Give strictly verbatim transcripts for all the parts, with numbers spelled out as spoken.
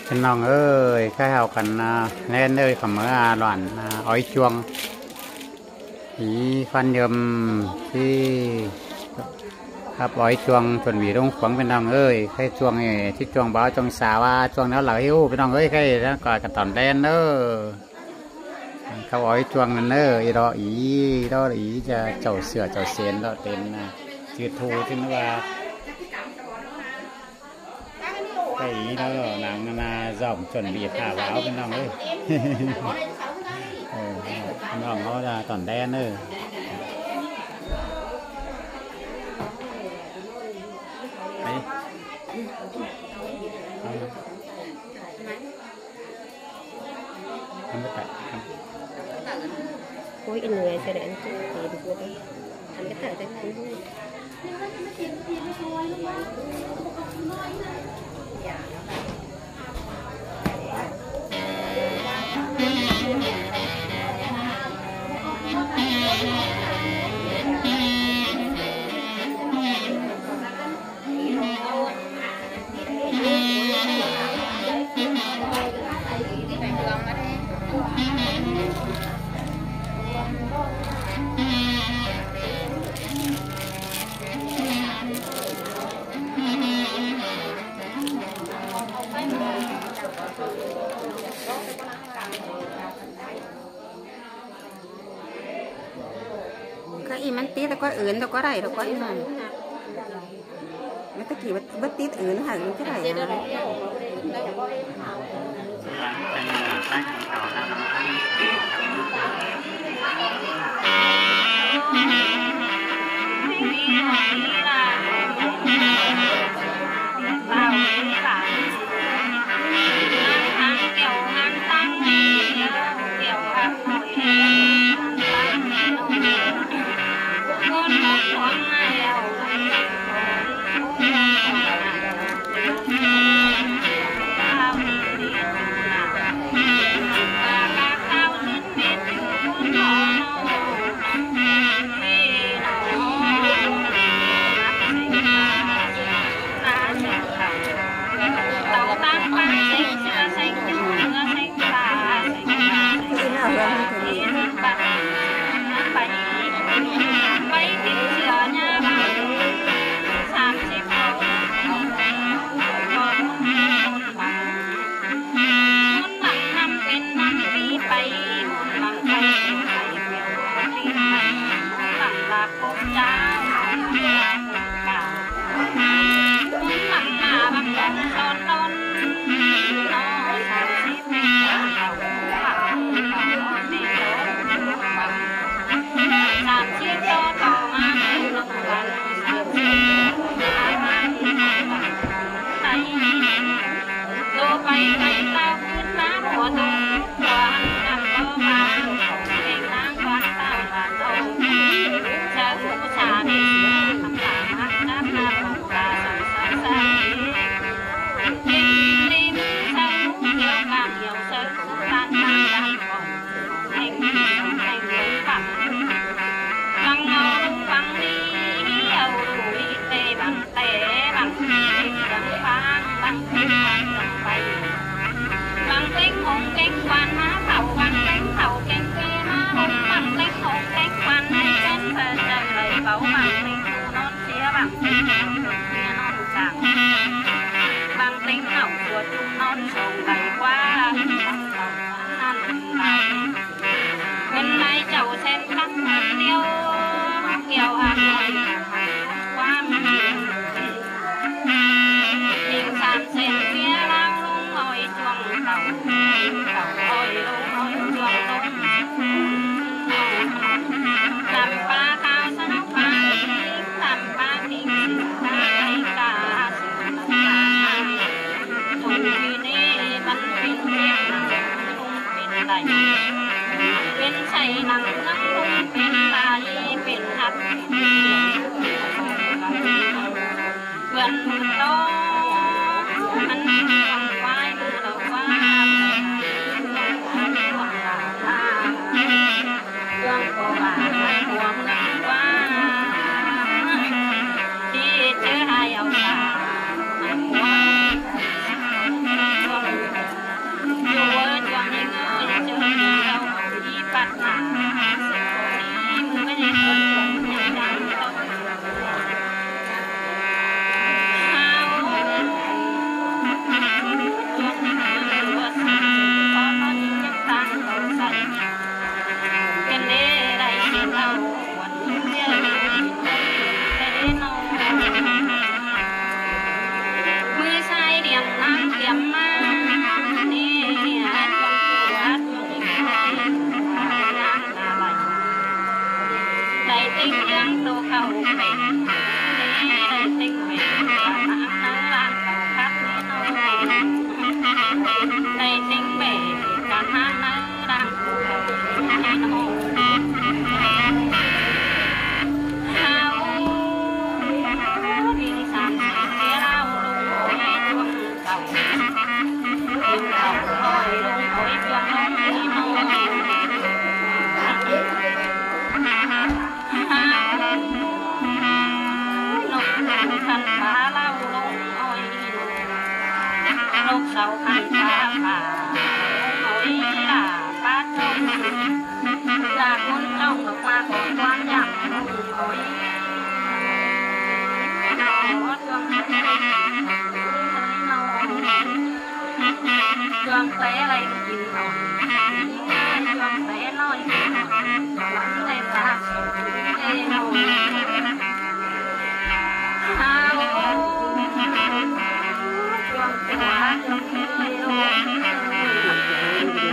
ꞌPi ꞌnọng ơi, ꞌkhạy ꞌháu căn, à, ꞌlen ơi, khảu ꞌmứa, à, lỏn, à, ói chuông. Ỉ ꞌphắn yom ꞌchí khắp ói chuông, chuẩn bị ꞌlống khuống ꞌpi ꞌnọng ơi. ꞌKhạy chuông ê, ꞌchí chuông báo chuông sáo, à, chuông ꞌnéo lỏ ꞌhiu ꞌpi ꞌnọng ơi, ꞌkhạy ꞌcọ căn tỏn ꞌlen ꞌnớ. Khắp ói chuông ꞌnặn ꞌnớ, ỉ đó, ỉ đó, ỉ ꞌchạ chảu sửa chảu sến đó, tên, à, ꞌchư thu ꞌchư ꞌnớ ꞌva. ꞌKhạy ỉ đó, nẳng ꞌnặn, à, dỏm chuẩn bị thả báo ꞌpi ꞌnọng ơi. Ờ, ꞌpi ꞌnọng ꞌháu ꞌchạ tỏn ꞌlen ꞌnớ. Đấy. Ăn cái tỏi, ăn. Ôi, ăn người sẽ để ăn chút thì được luôn đấy. Ăn cái tỏi cho ngon hơn. ꞌKhạy ꞌmắn tít ꞌtẹ ꞌquá ứn, ꞌtẹ ꞌquá đảy, ꞌtẹ ꞌquá ứn. ꞌMắn tít kỉ bớt, bớt tít ứn hả, ứn ꞌchí đảy hả? Đảy ꞌtếng bể cán ꞌháng ꞌnớ đang ꞌcọ ꞌnị ꞌnớ. Hao ꞌlịnh san sia ꞌlạ ꞌlung ꞌhọi chuông cảu. ꞋLung cảu ꞌhọi ꞌlung ꞌhọi chuông ꞌnị ꞌnớ. Hao ꞌlung khăn pá ꞌlạ ꞌlung ꞌhọi ꞌnị ꞌnớ. ꞌLung sau khăn pá pá ꞌlung ꞌhọi ꞌnị ꞌlạ pá chuông. ꞌLạ ꞌcốn ꞌchọng ꞌcọ pá ꞌcọ ꞌquám dạp ꞌlung ꞌhọi ꞌnị. Chuông ꞌtẹ ꞌlẹng kin ꞌnọi. Chuông ꞌtẹ ꞌnọi kin ꞌnọi. Chuông ꞌtẹ pá ꞌlẹng ꞌnọi. Hao chuông ꞌtẹ chuông ꞌtẹ ꞌlung.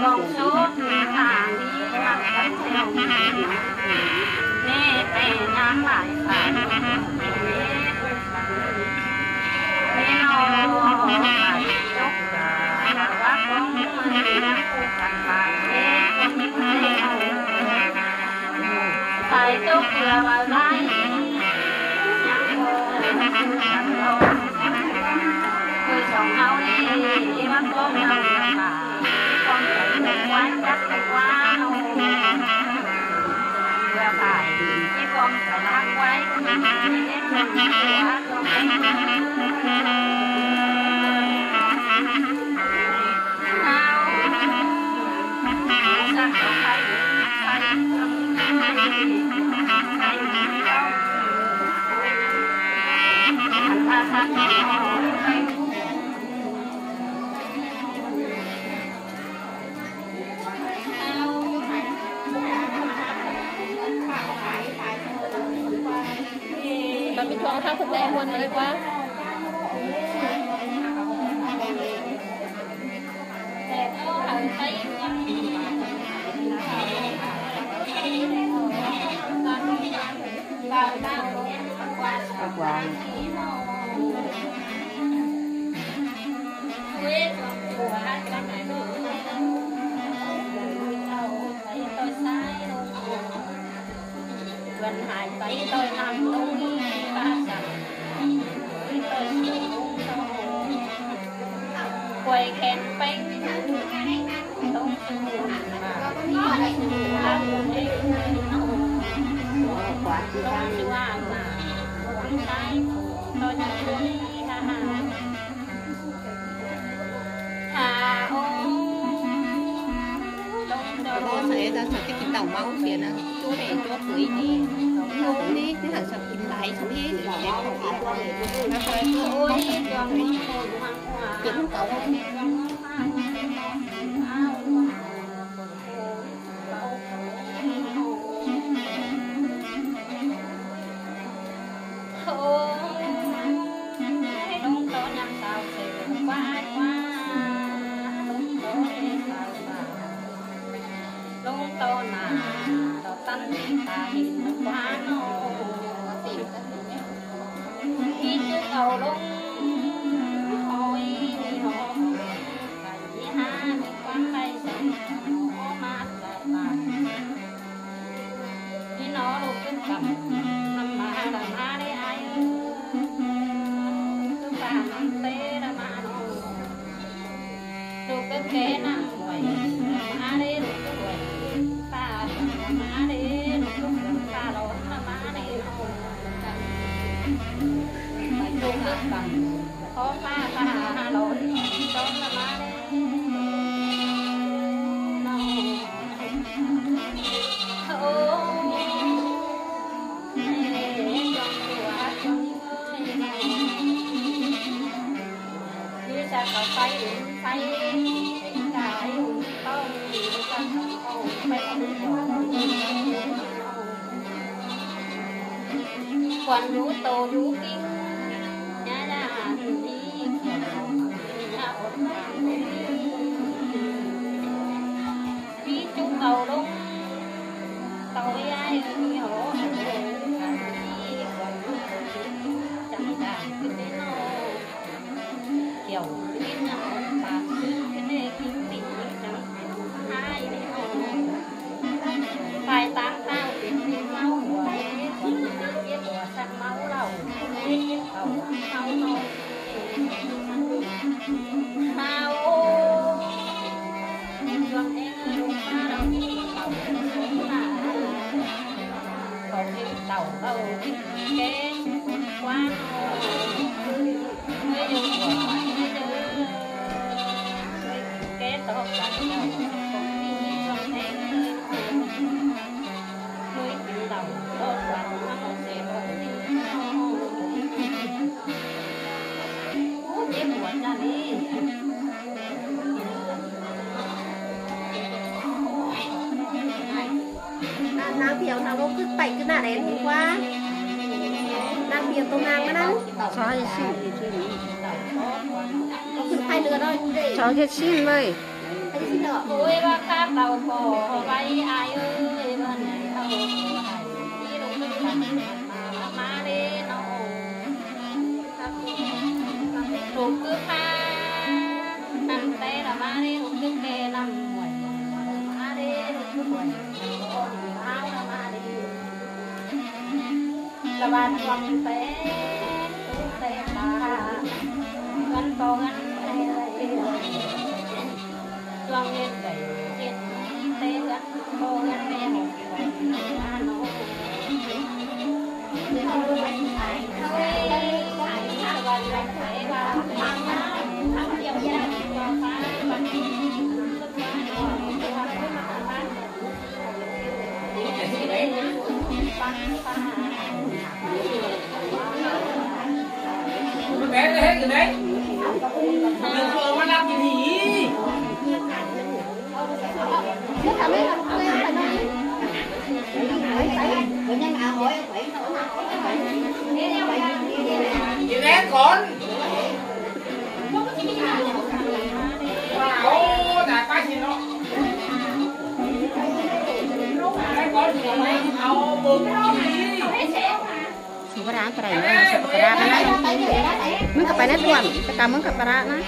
Bông sốt thả đi ꞌmặc cắn theo. ꞌNị ꞌtẹ ꞌnhắng lai pá. Con bị chuông tháo thực tế luôn đi qua. Bố sao em sao chắc cái tàu máu kìa nè. Chú này, chú tuổi đi. Chú đi, chứ hả sao kinh đái, sao biết. Ôi, Quan lú tô lú kinh, nhá nhá hẳn đi, nhá ổn hẳn đi. Đi chung cầu lông, cầu ai đi hổ, đi quan lú tô lú kinh, chẳng cả cái tên nó. Kiêu Phải tang tao pên máu hua, sặc máu lảu, máu hua. Máu. Nang Piêng nang ꞌcọ ꞌcứn pay ꞌcứn ꞌnạ đen ꞌhụ ꞌquá. Nang Piêng tô nang ꞌmá ꞌnặn. Sai ꞌsịn. ꞌCứn pay ꞌnưa ꞌnọi. Sai ꞌhệt ꞌsịn ꞌvạy. Ôi, ꞌva khắp đaư ꞌcọ ꞌvạy ai ơi, ꞌva ꞌnị ꞌtạu ꞌcọ ải, ꞌmí đu ꞌcứn pay ꞌmá đé ꞌnọ. Đu ꞌcứn pay, ꞌnặn té ꞌla ꞌmá đé, đu ꞌcứn pay ꞌnặn muối. ꞌMá đé, đu ꞌcứn muối. Ôi, áo ꞌla ꞌmá đé. ꞌLa ꞌva ꞌchua pên, ꞌchua pên ꞌva, ꞌhướn ꞌpo ꞌhướn ꞌme, ꞌchua ꞌhướn pay, ꞌhướn ꞌtê ꞌhướn ꞌpo ꞌhướn ꞌme, ꞌhướn ꞌnọ. Su ꞌva ráng pay ꞌnị, su ꞌva ráng ꞌnị. ꞌMứng ꞌcọ pay ꞌnị ꞌtuan, ꞌcọ ꞌmứng ꞌcọ ꞌva ráng ꞌnị.